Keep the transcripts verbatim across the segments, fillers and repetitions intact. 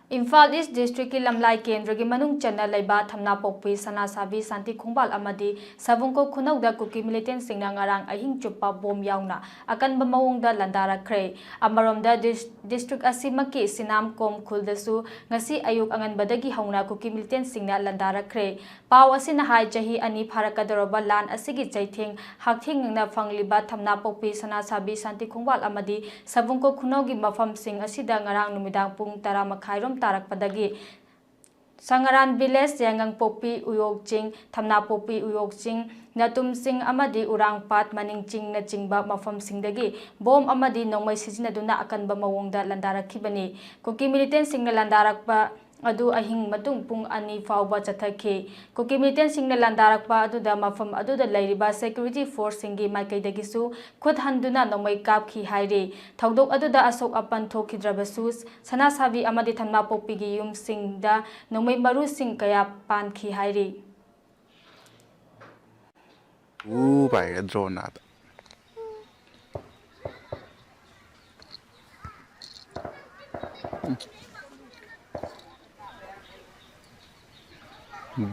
ꯏꯝꯐꯥꯜ ꯏꯁ ꯗꯤꯁꯇ꯭ꯔꯤꯛꯀꯤ ꯂꯝꯂꯥꯏ ꯀꯦꯟꯗ꯭ꯔꯒꯤ ꯃꯅꯨꯡ ꯆꯟꯅ ꯂꯩꯕ ꯊꯝꯅꯥꯄꯣꯛꯄꯤ, ꯁꯅꯥꯁꯥꯕꯤ, ꯁꯥꯟꯇꯤ ꯈꯣꯡꯕꯥꯜ ꯑꯃꯗꯤ ꯁꯥꯕꯨꯡꯀꯣꯛ ꯈꯨꯅꯧꯗ ꯀꯨꯀꯤ ꯃꯤꯂꯤꯇꯦꯟꯁꯤꯡꯅ ꯉꯔꯥꯡ ꯑꯍꯤꯡ ꯆꯨꯞꯄ ꯕꯣꯝ ꯌꯥꯎꯅ ꯑꯀꯟꯕ ꯃꯑꯣꯡꯗ ꯂꯥꯟꯗꯥꯔꯛꯈ꯭ꯔꯦ꯫ ꯑꯃꯔꯣꯝꯗ ꯗꯤꯁ-, ꯗꯤꯁꯇ꯭ꯔꯤꯛ ꯑꯁꯤꯃꯛꯀꯤ ꯁꯤꯅꯥꯝꯀꯣꯝ ꯈꯨꯜꯗꯁꯨ ꯉꯁꯤ ꯑꯌꯨꯛ ꯑꯉꯟꯕꯗꯒꯤ ꯍꯧꯅ ꯀꯨꯀꯤ ꯃꯤꯂꯤꯇꯦꯟꯁꯤꯡꯅ ꯂꯥꯟꯗꯥꯔꯛꯈ꯭ꯔꯦ꯫ ꯄꯥꯎ ꯑꯁꯤꯅ ꯍꯥꯏ, ꯆꯍꯤ ꯑꯅꯤ ꯐꯥꯔꯛꯀꯗꯧꯔꯕ ꯂꯥꯟ ꯑꯁꯤꯒꯤ ꯆꯩꯊꯦꯡ ꯍꯛꯊꯦꯡꯅꯅ ꯐꯪꯂꯤꯕ ꯊꯝꯅꯥꯄꯣꯛꯄꯤ, ꯁꯅꯥꯁꯥꯕꯤ, ꯁꯥꯟꯇꯤ ꯈꯣꯡꯕꯥꯜ ꯑꯃꯗꯤ ꯁꯥꯕꯨꯡꯀꯣꯛ ꯈꯨꯅꯧꯒꯤ ꯃꯐꯝꯁꯤꯡ ꯑꯁꯤꯗ ꯉꯔꯥꯡ ꯅꯨꯃꯤꯗꯥꯡ ꯄꯨꯡ ꯇꯔꯥ ꯃꯈꯥꯏꯔꯣꯝ ꯇꯥꯔꯛꯄꯗꯒꯤ ꯁꯉꯔꯥꯟ ꯚꯤꯂꯦꯖ, ꯌꯥꯏꯉꯪꯄꯣꯛꯄꯤ ꯎꯌꯣꯛ ꯆꯤꯡ, ꯊꯝꯅꯥꯄꯣꯛꯄꯤ ꯎꯌꯣꯛ ꯆꯤꯡ, ꯅꯇꯨꯝ ꯆꯤꯡ ꯑꯃꯗꯤ ꯎꯔꯥꯡꯄꯥꯠ ꯃꯅꯤꯡ ꯆꯤꯡꯅꯆꯤꯡꯕ ꯃꯐꯝꯁꯤꯡꯗꯒꯤ ꯕꯣꯝ ꯑꯃꯗꯤ ꯅꯣꯡꯃꯩ ꯁꯤꯖꯤꯟꯅꯗꯨꯅ ꯑꯀꯟꯕ ꯃꯑꯣꯡꯗ ꯂꯥꯟꯗꯥꯔꯛꯈꯤꯕꯅꯤ꯫ ꯀꯨꯀꯤ ꯃꯤꯂꯤꯇꯦꯟꯁꯤꯡꯅ ꯂꯥꯟꯗꯥꯔꯛꯄ ꯑꯗꯨ ꯑꯍꯤꯡ ꯃꯇꯨꯡ ꯄꯨꯡ ꯑꯅꯤ ꯐꯥꯎꯕ ꯆꯠꯊꯈꯤ꯫ ꯀꯨꯀꯤ ꯃꯤꯂꯤꯇꯦꯟꯁꯤꯡꯅ ꯂꯥꯟꯗꯥꯔꯛꯄ ꯑꯗꯨꯗ ꯃꯐꯝ ꯑꯗꯨꯗ ꯂꯩꯔꯤꯕ ꯁꯦꯀ꯭ꯌꯨꯔꯤꯇꯤ ꯐꯣꯔꯁꯁꯤꯡꯒꯤ ꯃꯥꯏꯀꯩꯗꯒꯤꯁꯨ ꯈꯨꯠ ꯍꯟꯗꯨꯅ ꯅꯣꯡꯃꯩ ꯀꯥꯞꯈꯤ ꯍꯥꯏꯔꯤ꯫ ꯊꯧꯗꯣꯛ ꯑꯗꯨꯗ ꯑꯁꯣꯛ ꯑꯄꯟ ꯊꯣꯛꯈꯤꯗ꯭ꯔꯕꯁꯨ, ꯁꯅꯥꯁꯥꯕꯤ ꯑꯃꯗꯤ ꯊꯝꯅꯥꯄꯣꯛꯄꯤꯒꯤ ꯌꯨꯝꯁꯤꯡꯗ ꯅꯣꯡꯃꯩ ꯃꯔꯨꯁꯤꯡ ꯀꯌꯥ ꯄꯥꯟꯈꯤ ꯍꯥꯏꯔꯤ꯫ ꯎ ꯄꯥꯏꯒ ꯗ꯭ꯔꯣꯟ ꯅꯥꯗ꯫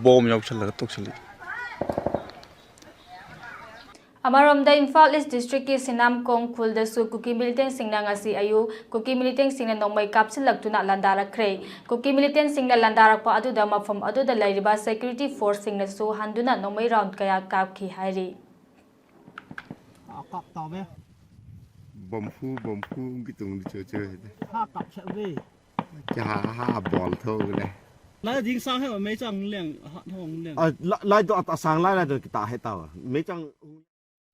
ꯕꯣꯝ ꯌꯥꯎꯁꯜꯂꯒ ꯇꯧꯁꯜꯂꯤ꯫ ꯑꯃꯔꯣꯝꯗ ꯏꯝꯐꯥꯜ ꯏꯁ ꯗꯤꯁꯇ꯭ꯔꯤꯛꯀꯤ ꯁꯤꯅꯥꯝꯀꯣꯡ ꯈꯨꯜꯗꯁꯨ ꯀꯨꯀꯤ ꯃꯤꯂꯤꯇꯦꯟꯁꯤꯡꯅ ꯉꯁꯤ ꯑꯌꯨꯛ ꯀꯨꯀꯤ ꯃꯤꯂꯤꯇꯦꯟꯁꯤꯡꯅ ꯅꯣꯡꯃꯩ ꯀꯥꯞꯁꯤꯜꯂꯛꯇꯨꯅ ꯂꯥꯟꯗꯥꯔꯛꯈ꯭ꯔꯦ꯫ ꯀꯨꯀꯤ ꯃꯤꯂꯤꯇꯦꯟꯁꯤꯡꯅ ꯂꯥꯟꯗꯥꯔꯛꯄ ꯑꯗꯨꯗ ꯃꯐꯝ ꯑꯗꯨꯗ ꯂꯩꯔꯤꯕ ꯁꯦꯀ꯭ꯌꯨꯔꯤꯇꯤ ꯐꯣꯔꯁꯁꯤꯡꯅꯁꯨ ꯍꯟꯗꯨꯅ ꯅꯣꯡꯃꯩ ꯔꯥꯎꯟ ꯀꯌꯥ ꯀꯥꯞꯈꯤ ꯍꯥꯏꯔꯤ꯫ ꯀꯥꯞ ꯇꯧꯋꯦ꯫ ꯕꯝꯐꯨ, ꯕꯝꯐꯨꯒꯤ ꯇꯨꯡꯗ ꯆꯣ ꯆꯣ ꯍꯥꯏꯗꯤ꯫ ꯍꯥ ꯀꯥꯞꯁꯜꯂꯦ꯫ ꯀꯌꯥ ꯍꯥ ꯕꯣꯜ ꯊꯧꯒꯅꯦ꯫ ꯂꯥꯏ ꯗꯤꯡ ꯁꯥꯡ ꯍꯦ ꯃꯩ ꯆꯥꯡ ꯂꯦꯡ ꯍꯥ ꯊꯣꯡ ꯂꯦꯡ꯫ ꯑ, ꯂ-, ꯂꯥꯏꯗꯣ ꯑ-, ꯑꯁꯥꯡ ꯂꯥꯏ ꯂꯥꯏꯗꯣ ꯀꯤꯇꯥ ꯍꯦ ꯇꯥꯋ꯫ ꯃꯩ ꯆꯥꯡ